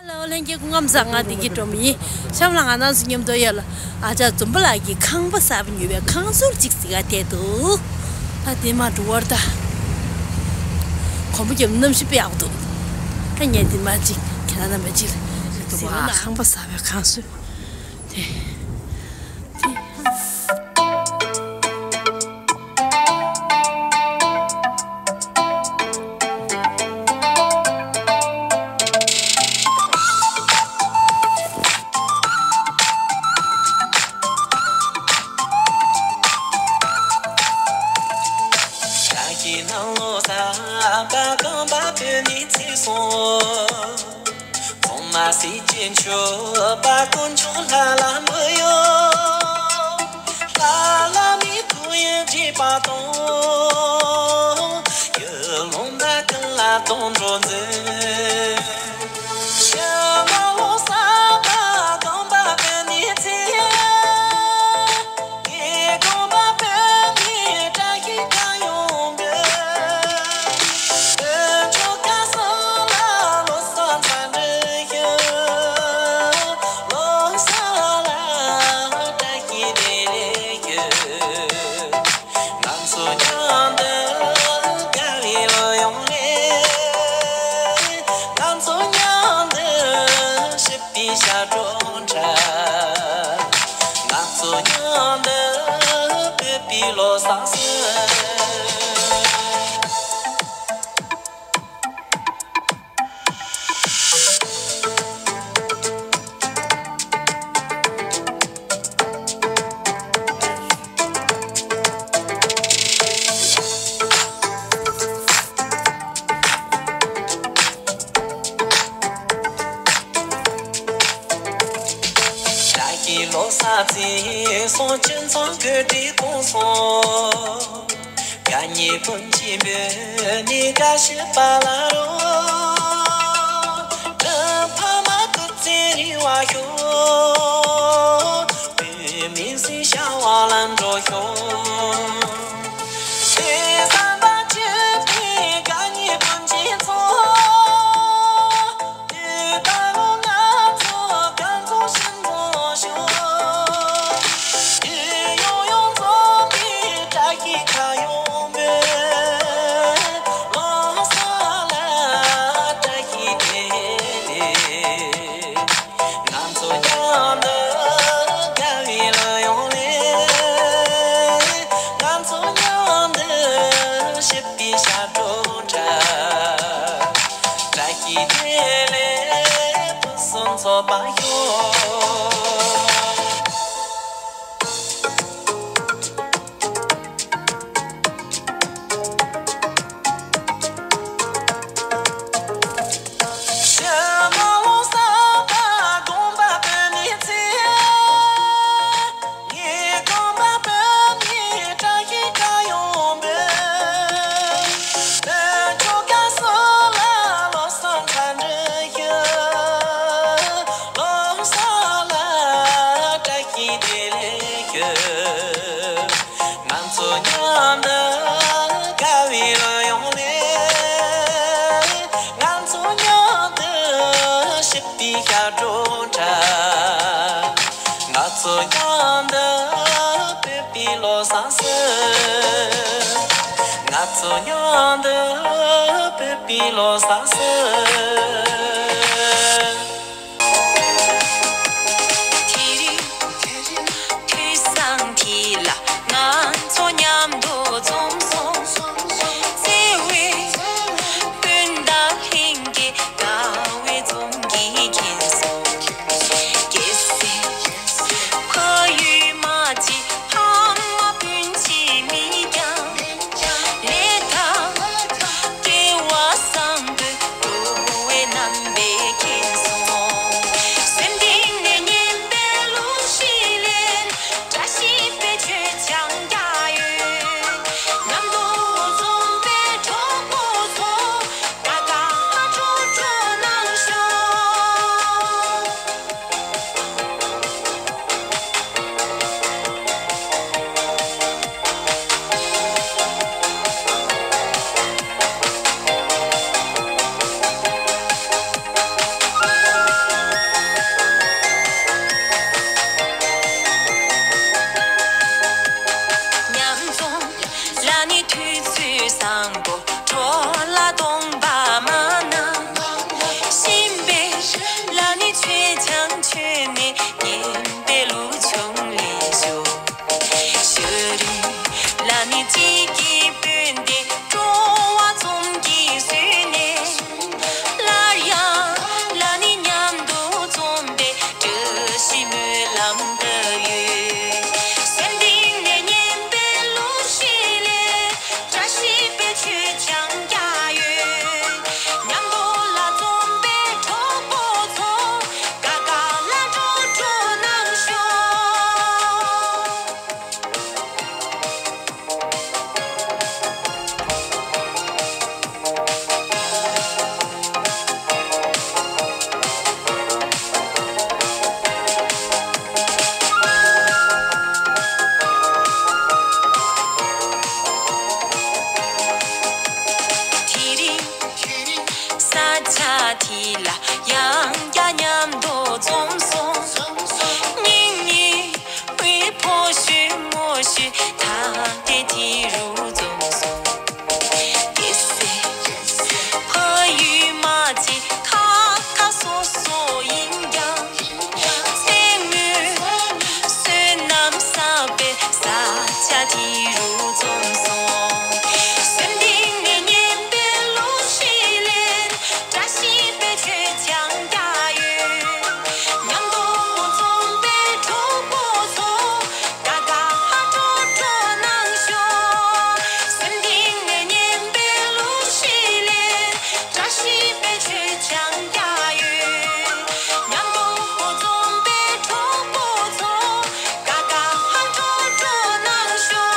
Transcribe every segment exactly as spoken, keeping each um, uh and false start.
ཧེ་ལོ། ལྷན་རྒྱས་སྐུ་ཁམས་བཟང་། ང་བདེ་སྐྱིད་སྒྲོལ་མ་ཡིན། གཤམ་ལ་ང་རང་ཚོ་མཉམ་དུ་ཡོད་ལ། ཨ་ཅག་འཛོམས་པ་ལགས་ཀྱིས་ཁང་པ་གསར་པ་ཉོས་པའི་ཁང་ཟུར་གཅིག་གཟིགས་ག་བསྡད་འདུག་ད་དེ་མ་འགྲོ་བར་ད། གོམ་པ་རྒྱབ་གནམ་གཤིས་དཔེ་ཡག་པོ་འདུག་ད་ངས་དེ་མ་གཅིག་ཁྱེད་རང་རྣམ་པ་གཅིག་ལ་གཟིགས་རོགས་གནང་། ཁང་པ་གསར་པའི་ཁང་ཟུར་དེ། ཁྱེད་ཀྱི་ནང་ལོ་གསར་པ་གོམ་པ་བུད་ནས་ཚིག་སོང་། ཚང་མ་སྲིད་ཀྱི་མཆོད་པ་དཀོན་མཆོག་ལྷ་ལ་འབུལ་ཡོད། ལྷ་ལ་མི་ཐུགས་ཡིད་ཆེས་པ་དང་། ཡུལ་ལུང་དང་ཀུན་ལ་དོན་འགྲུབ་མཛོད། ཕྱི་མ་ལོ་གསར་པ་གོམ་པ་བུད་ནས་ཚིག་ངའི་དགོངས་པ་དཔེ་ནི་བཀྲ་ཤིས་ཁ་ཡོང་དགོས། དུས་མཆོད་ཁ་སང་ལ་ལོ་གསར་འཚམས་འདྲི་ཞུ། ལོ་གསར་ལ་བཀྲ་ཤིས་བདེ་ལེགས་ཞུ། ང་ཚོ་མཉམ་དུ་དགའ་བའི་ལོ་ཡོང་ལེ། ང་ཚོ་མཉམ་དུ་སྲིད་པའི་ཞབས་བྲོ་འཁྲབ། ང་ཚོ་མཉམ་དུ་བོད་པའི་ལོ་གསར་གསོལ། བཀྲ་ཤིས་ལོ་གསར་ཚེས་སོང་། ཁྱིམ་ཚང་གི་བཀྲིས་སྐོང་སོང་། དགའ་ཉེ་སྤུན་མཆེད་འབོད་ནས་བཀྲ་ཤིས་པ་ལ་རོལ། སྤྲིན་ཕ་མ་སྐུ་ཚེ་རིང་བ་ཤོག་བོད་མིའི་སྲིད་བྱ་བ་ལམ་འགྲོ་ཤོག་ཚེ་བཟང་དང་བཅས་པའི་དགའ་ཉེ་སྤུན་མཆེད་ཚོ། དུས་ད་ལོ་ང་ཚོ་གང་ཚོ་ཤིན་ཚོ་ཤོག་དུས་ཡོང་ཡོང་འཛོམས་པའི་བཀྲ་ཤིས་ཁ་ཡོང་དགོས། ལོ་གསར་ལ་བཀྲ་ཤིས་བདེ་ལེགས། ང་ཚོ་མཉམ་དུ་དགའ་བའི་ལོ་ཡོང་ལེ། ང་ཚོ་མཉམ་དུ་སྲིད་པའི་ཞབས་བྲོ་འཁྲབ། བཀྲ་ཤིས་བདེ་ལེགས་ཕུན་སུམ་ཚོགས་པ་ཤོག་ཕྱི་མ་ལོ་གསར་པ་དགོངས་པ་དཔེ་མི་ཚེ། ངའི་དགོངས་པ་དཔེ་མི་བཀྲ་ཤིས་ཁ་ཡོང་འབོད། དུས་མཆོད་ཁ་སང་ལ་ལོ་གསར་འཚམས་འདྲི་ཞུ། ལོ་གསར་ལ་བཀྲ་ཤིས་བདེ་ལེགས་ཞུ། ང་ཚོ་མཉམ་དུ་དགའ་བའི་ལོ་ཡོང་ལེ། ང་ཚོ་མཉམ་དུ་སྲིད་པའི་ཞབས་བྲོ་འཁྲབ། ང་ཚོ་མཉམ་དུ་བོད་པའི་ལོ་གསར་གསོལ། ང་ཚོ་མཉམ་དུ་བོད་པའི་ལོ་གསར་གསོལ། དེ་རིང་དུས་བཟང་འདི་ལ་ང་ཚོ་མཉམ་དུ་འཛོམས་སོང་། བརྩེ་བའི་སྤུན་ཟླ་ལྷན་རྒྱས་དགའ་བའི་འཛུམ་གྱིས་ཁེངས་སོང་། རྒྱལ་སྲས་ཕ་ཡུལ་མ་གཅིག་ཕ་མ་སྤུན་མཆེད་མིག་རྒྱང་ལས་ཐར། སྐྱེ་བ་བཟང་པོའི་འགྲོ་བའི་རྣམ་ དེ་ལ་ཡང་བསྐྱར་མཉམ་དུ་འཛོམས་སོང་། སྙིང་ཉེ་བའི་ཕོ་ཤུལ་མོ་ཤུལ་ད་ལྟའི་དེ་རུ་འཛོམས་སོང་། དེ་སྲིད་ཕ་ཡུལ་མ་ཚད་ཁ་ཁ་སོ་སོ་ཡིན་ཀྱང་། མཚན་མོའི་བསོད་ནམས་བསགས་པའི་ས་ཆ་དེ་རུ་འཛོམས་སོང་། སེམས་གཏིང་ནས་སྙན་པའི་གླུ་ཞིག་ལེན། བཀྲ་ཤིས་པའི་མཆོད་ཆང་བརྒྱབ་ཡོད། མཉམ་དུ་འཛོམས་པའི་གྲོགས་པོ་ཚོ། དགའ་དགའ་སྤྲོ་སྤྲོ་གནང་ཤོག། སེམས་གཏིང་ནས་སྙན་པའི་གླུ་ཞིག་ལེན། བཀྲ་ཤིས་པའི་མཆོད་ཆང་བརྒྱབ་ཡོད། མཉམ་དུ་འཛོམས་པའི་གྲོགས་པོ་ཚོ། དགའ་དགའ་སྤྲོ་སྤྲོ་གནང་ཤོག།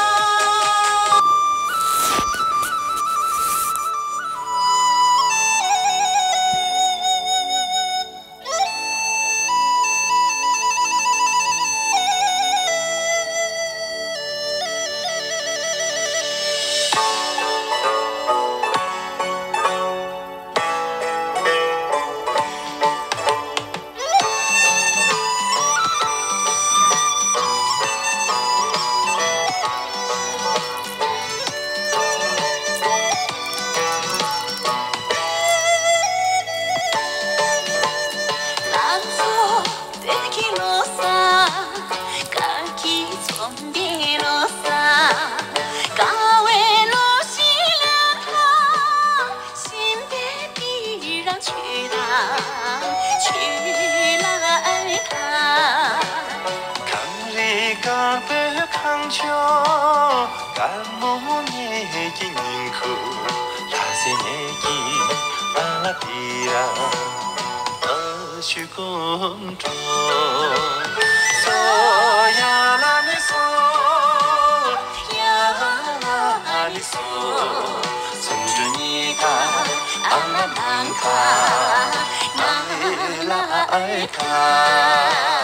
ང་ཚོ་བོད་ཀྱི་ལོ་གསར། དགའ་སྐྱིད་འཛོམས་པའི་ལོ་གསར། དགའ་བའི་ལོ་ཞིག་ལ། གཞན་ཕན་སྤེལ་རང་ཆོས་དང་ཆོས་ལ་ཨ་ཐང་། གངས་རི་དཀར་པོའི་ཁང་ཆུང་། དཀར་མོ་ངེད་ཀྱི་ཉིང་ཁུ། ལྷ་སའི་ནས་ཀྱི་ཨ་ལ་པི་ར། ཨ་ཤུ་ཀུན་གྲོལ། སོ་ཡ་ལ་ནི་སོ། ཡ་ལ་ནི་སོ། སུམ་ཅུ་གཉིས་ཀ་ཨ་ལ་ནང་ཁ། ང་ལ་ཨ་ཁ།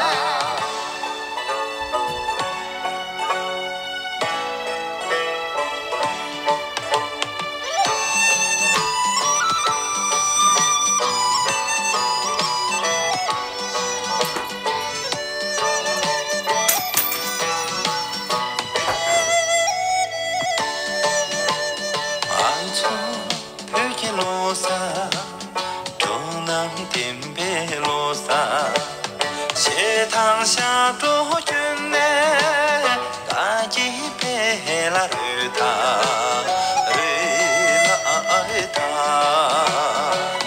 ང་ཚོ་བོད་ཀྱི་ལོ་གསར། འགྲོ་རྣམས་བདེན་པའི་ལོ་གསར། ཞེ་སྡང་ཤ་འགྲོ་སྐྱོན་ནས། དགའ་སྐྱིད་འཕེལ་ལ་རོལ་དང་རོལ་ལ་ཨ་ཨ་དང་།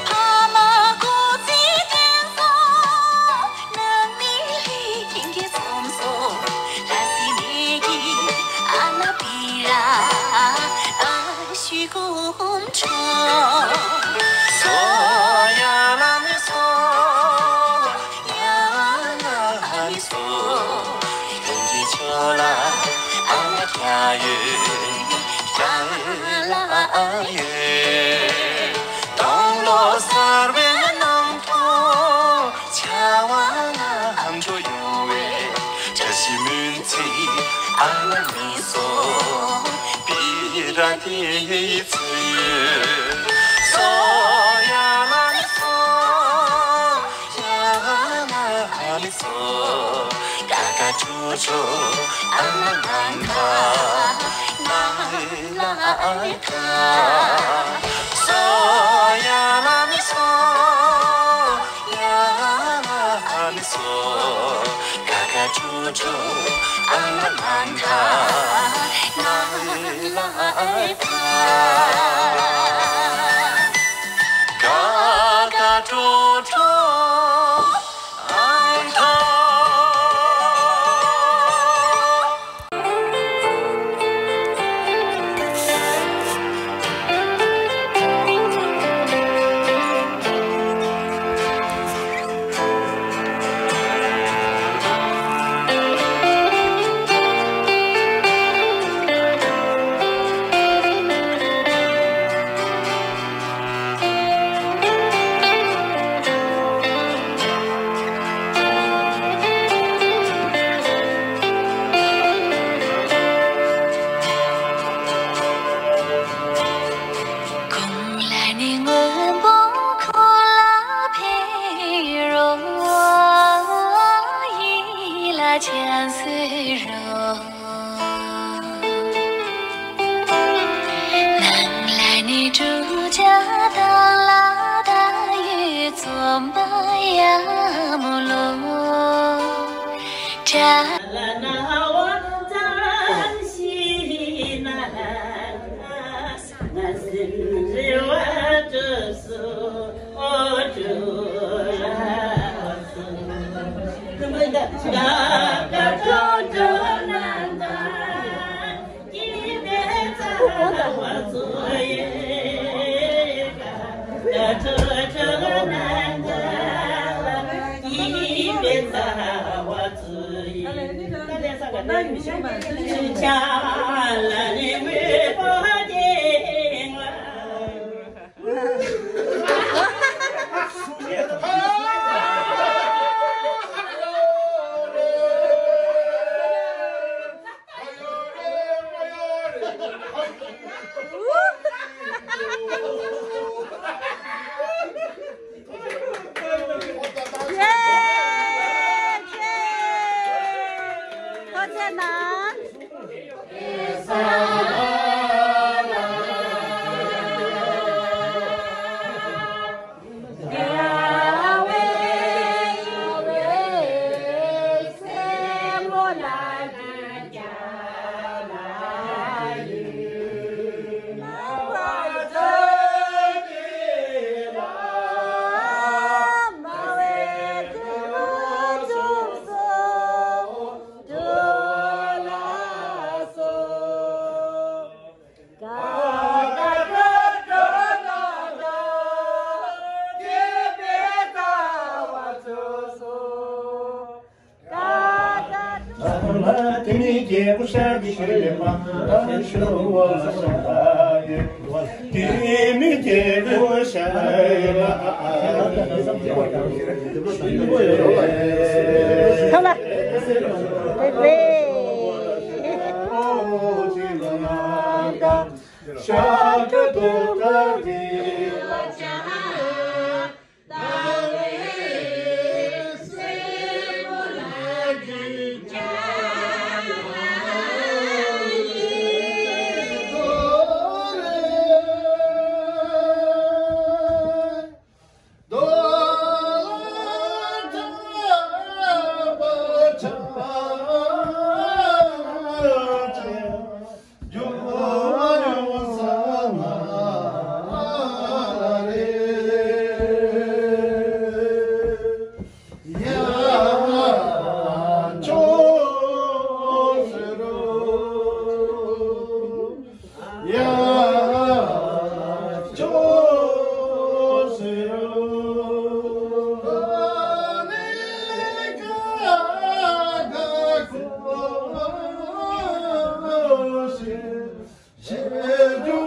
ཕ་མ་སྐུ་ཚེ་བརྟན་སོང་། ནང་མི་ལྷན་རྒྱས་འཛོམས་སོང་། ལྷ་སའི་ནས་ཀྱི་ཨ་ལ་པི་ར། ཨ་ཤུ་ཀུན་གྲོལ། སོ་ཡ་ལ་ནི་སོ། ཡ་ལ་ནི་སོ། ལྷན་རྒྱས་ཆོས་ལ་ཨ་ལ་རྒྱག་ཡོད། རྒྱག་ལ་ཡོད། སྟོང་ལོ་གསར་བའི་ནང་དུ། བྱ་བ་ལམ་འགྲོ་ཡོང་བའི། བཀྲ་ཤིས་སྨོན་ཚིག་ཨ་ལ་ནི་སོ། པི་ར་དེ་ཚུ། སོ་ཡ་ལ་ནི་སོ། ཡ་ལ་ནི་སོ། དགའ་དགའ་སྤྲོ་སྤྲོ་ཨ་ལ་ནང་ཁ། ང་ལ་ཨ་ཁ། སོ་ཡ་ལ་ནི་སོ། ཡ་ལ་ནི་སོ། དགའ་དགའ་སྤྲོ་སྤྲོ་ཨ་ལ་ནང་ཁ། ང་ལ་ཨ་ཁ། དགའ་དགའ་སྤྲོ་སྤྲོ་ཨ་ཁ། ཐུགས་རྗེ་གནང་། ཐོབ་ལ། རེད་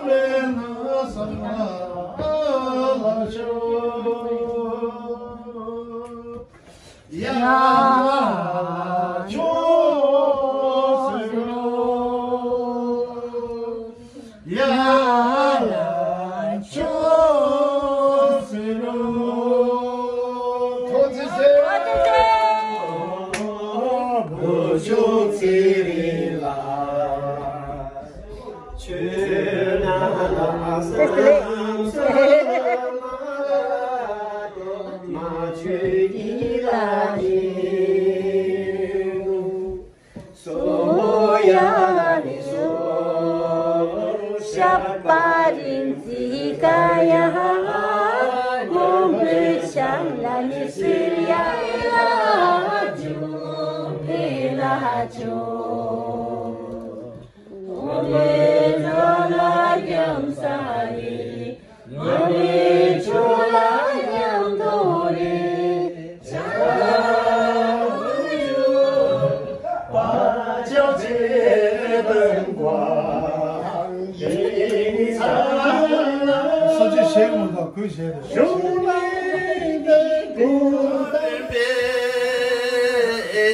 རེད།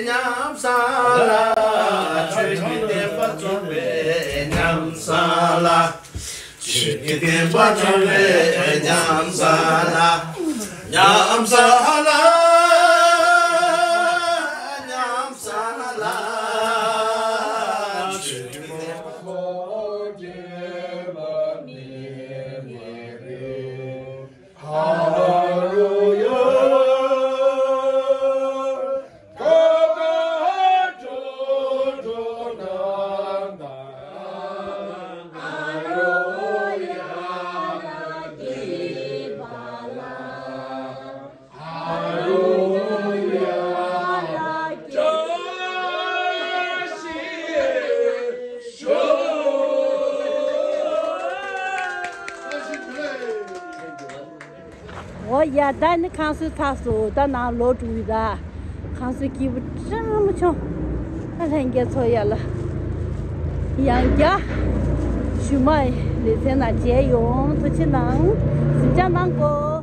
ཉམས་སུ་ལ། ཆོས་ཀྱི་བསྟན་པ་རྩོམ་པའི་ཉམས་སུ་ལ། ཆོས་ཀྱི་བསྟན་པ་རྩོམ་པའི་ཉམས་སུ་ལ། ཉམས་སུ་ལ། ཉམས་སུ་ལ། ཆོས་ཀྱི་བསྟན་པ། འོ་ཡ། ད་ནི་ཁང་གསོལ་ཚར་སོང་། ད་ནང་ལོག་འགྲོ་གི་ཡིན། ད་ཁང་གསོལ་སྐྱིད་པོ་ཅང་མ་བྱུང་། ད་ལྷན་རྒྱས་ཚོ་ཡ་ལ་ཡང་བསྐྱར་ཞུ་མ་ལེ་ཚན་ནང་མཇལ་ཡོང་། ཐུགས་རྗེ་གནང་། གཟིམ་འཇག་གནང་གོ།